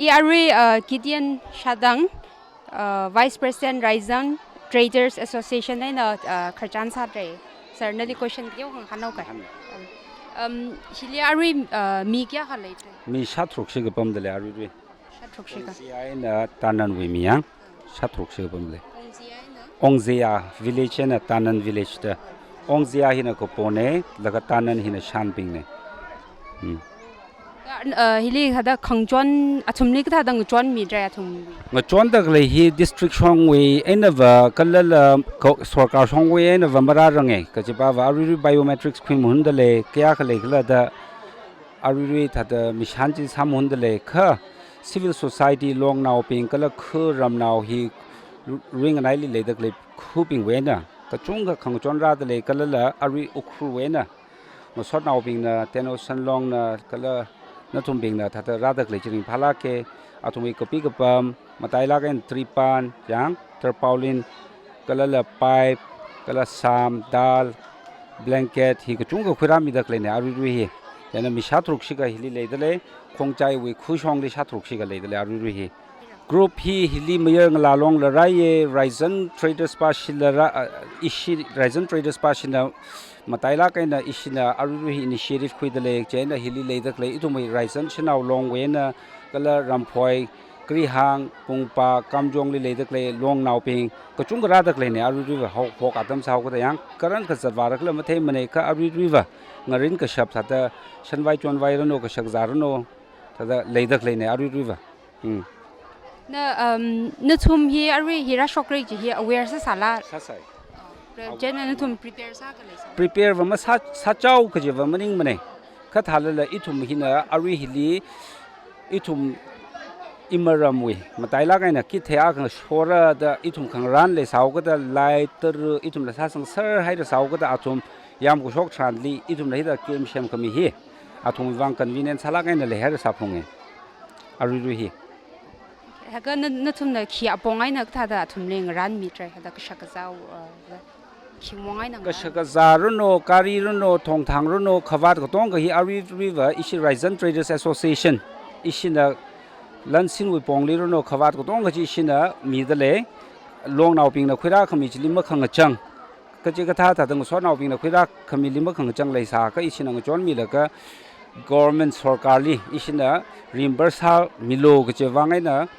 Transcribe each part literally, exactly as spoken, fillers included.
I arui, uh, Gideon Shadang, uh, Vice President Raizang Traders Association eina, uh, khararchan sāra. Sir, nali question kayākha hānghaoka. Um, hili arui, uh, mi kayākha leira? Mi shātharuk shikha pamda lei aruirui. Shātharuk shikha. Ongzia eina Tananwui mi yang shātharuk shikha pamda lei. Ongzia eina? Ongzia village eina Tanan village da. Ongzia hina Kapo ne, laga Tanan hina Shanbing ne. Hmm. Uh, hili hithāda khangachon athumli kathāda ngachonmira athum? Ngachonda khalei hi district shongwui einava kala la ko-, sorkar shongwui einava marārange. Kajipava aruirui biometrics khuimahunda lei, kayākha leikhala da aruirui thāda mission chi sāmahunda lei, kha civil society longnaobing kala kha ramnao hi ru-, ringanaili leida khalei khubingwui eina kachungkha khangachon rāda lei, kala la arui Ukhrulwui eina ngasotnaobingna, Tenno Shanlongna, kala nathumbingna thāda rāda khalei chi ringphālāke, athumwui kapi kapam, matailāk eina tripan, yang, tarpaulin, kala la pipe, kala sam, dal, blanket, hi kachungkha khuirāmida khaleine aruirui hi. Chieina mi shātharuk shikha hili leida lei, Khongchaiwui khuishongli shātharuk shikha leida lei aruirui hi. Group hi hili mayar ngalā longla rāye, Raizan Traders pāshila rā, ah, ishi Raizan Traders pāshina matailāk eina ishina aruirui hi initiative khuida lei, chieina hili leida khalei ithumwui Raizan Shanao Longwui eina, kala Ramphoi, Krihang, Pungpa, Kamjongli leida khalei longnaobing kachungkha rāda khaleine aruiruiva, hok, hok atam sāhaokada yang, karan kazat vāra khala matheimane, kha aruiruiva ngarin kashap thāda shanvai chonvai ranu, kashakazā ranu, thāda leida khaleine aruiruiva. Hmm. Na, um, nathum hi arui hi rāshokra kaji hi aware sāsāla? Sāsai. Pre-, chieina nathum prepare sākhalei sā? Prepare va masā, sāchao kajiva maningmane. Kha thālala ithum hina arui hili ithum imaramwui matailāk eina kithei akha shora da ithum khangarān leisāhaokada, lai tara ithumla sāsangser hairasāhaokada, athum yamkashok tharanli ithumla hithāda camp semkhami hi athumwui vang convenient sālāk eina leihairasāphunge aruirui hi. Haka na, nathumna khi apong eina kathāda athumli ngarānmira, hithāda kashakazā, uh, khi mong eina ngarān? Kashakazā ranu, gari ranu, thongthang ranu, khavāt katonga hi aruiruiva ishi Raizan Traders Association, ishina lansinwui pongli ranu, khavāt katonga chi ishina mida lei, longnaobingna khuirākhami chili makhangachang, kachikathā thāda ngasotnaobingna khuirākhamili makhangachang leisākha ishina ngachonmilaga government sorkarli ishina reimburse sāmilu kaji vang eina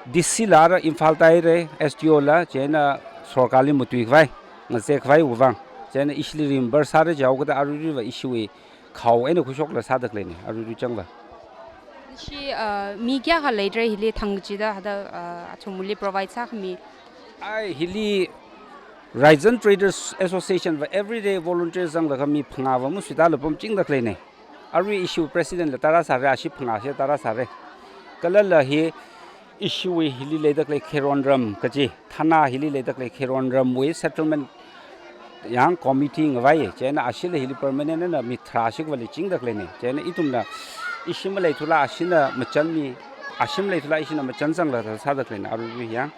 D C la ara Imphal tāhaira, S D O la, chieina sorkarli matuikhavai, ngazek khavaiwui vang. Chieina ishili reimburse sāra jihaokada aruiruiva ishiwui khao eina khuishokla sāda khaleine aruirui changva. Ishi, uh, mi kayākha leira hili thang kachida hithāda, uh, athumli provide sākhami? Ai, hili Raizan Traders Association va everyday volunteer zanglaga mi phangāva masuida la pamchingda khaleine. Arui ishiwui president la tarā sāra, ashi phangā shi tarā sāra. Kalala hi ishiwui hili leida khalei Kheronram kaji, thana hili leida khalei Kheronramwui settlement yang committee ngavai, chieina ashila hili permanent eina mi tharā shikvali chingda khaleine. Chieina ithumna ishi maleithula ashina machanmi, ashi maleithula ishina machan zangla sāda khaleine aruirui yang.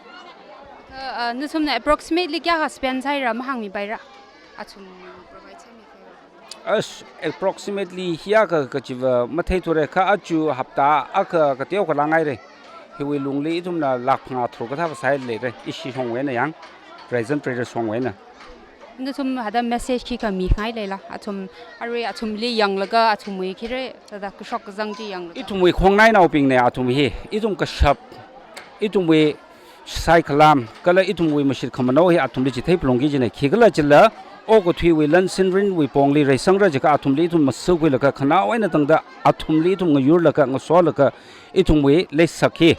Uh, uh, nathumna approximately kayākha spend sāhaira mahāngmipaira? Athum provide sāmi khaira. As approximately hiyākha kachiva matheithura, kha aja hapta akha kateokha langhaira. Hiwui lungli ithumna lakh phangā tharuk kathāva sāhai leira, ishi shongwui eina yang, Raizan Traders shongwui eina. Nathum hithāda message khikha mingai leila, athum arui athumli yanglaga athumwui khira, thāda kashok kazang chi yanglaga? Ithumwui khongnainaobingne athum hi, ithum kashap, ithumwui saikhalam, kala ithumwui mashit khamanao hi athumli chitheiphalungki kajine, khikhala chila, okathuiwui lansin rinwui pongli reisangra jiakha athumli ithum masākhuilaga khanao eina tangda athumli ithum ngayurlaga, ngasolaga, ithumwui leisak hi,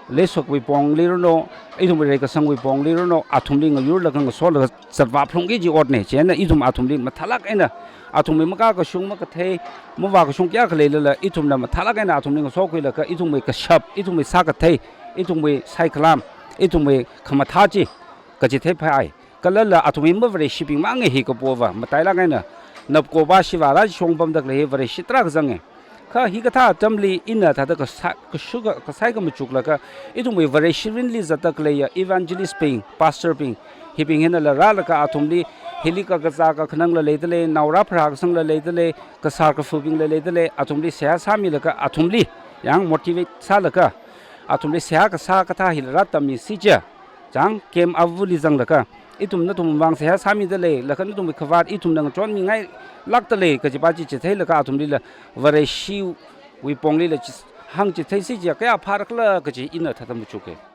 leisakwui pongli ranu, ithumwui reikasangwui pongli ranu, athumli ngayurlaga, ngasolaga zatvāphalungki kaji otne, chieina ithum athumli mathālāk eina, athumwui makakashung makathei, mavākashung kayākha leilala, ithumna mathālāk eina athumli ngasokhuilaga, ithumwui kashap, ithumwui sākathei, ithumwui saikhalam, ithumwui khamathā chi kachitheipai. Kalala athumwui mavareishibing mange hi Kapova, matailāk eina, napko ba shiva rāshong pamda khalei hi vareishi tarākha zange. Kha hikathā atamli ina thāda kasa-, kashuka, kasai kamachuklaga, ithumwui vareishirinli zatda khaleiya evangelist bing, pastor bing, hibing hinala rālaga athumli, hili kakazā kakhanangla leida lei, naora pharākasangla leida lei, kasar kafubingla leida lei, athumli seihā sāmilaga, athumli yang motivate sālaga, athumli seihā kasā kathā hila rātammi si chiakha, chang camp avali zanglaga, ithum nathum vang seihā sāmida lei, laga nathumwui khavāt ithumna ngachonmingailākda lei kajipa chi chitheilaga athumlila Vareshiwui ponglila chi hāngchithei si chiakha kayā phārakhala kaji ina thāda machuk e.